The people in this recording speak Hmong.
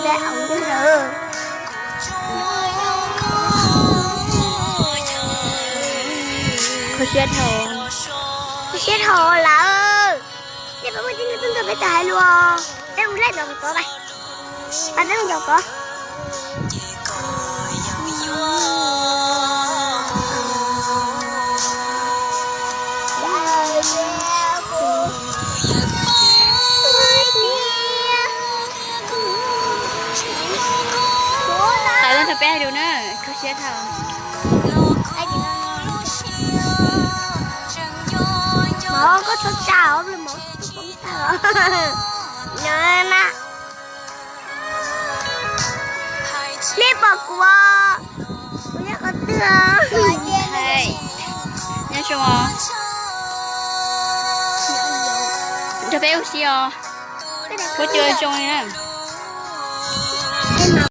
Kho siab dhau, kho siab dhau lawm. Ces peb muaj tib neeg tuaj nrog peb tau hais lus, peb mus laij ntawm kov, peb mus ncaum kov. Tawm los nrog peb hais lus na, kho siab dhau. Koj txhob tsa os, mov poob tag os. Nyob na. Nej pom kuv, kuv nyob qhov twg? Nyob zoo os. Nrog peb ua si os. Huab cua zoo li na.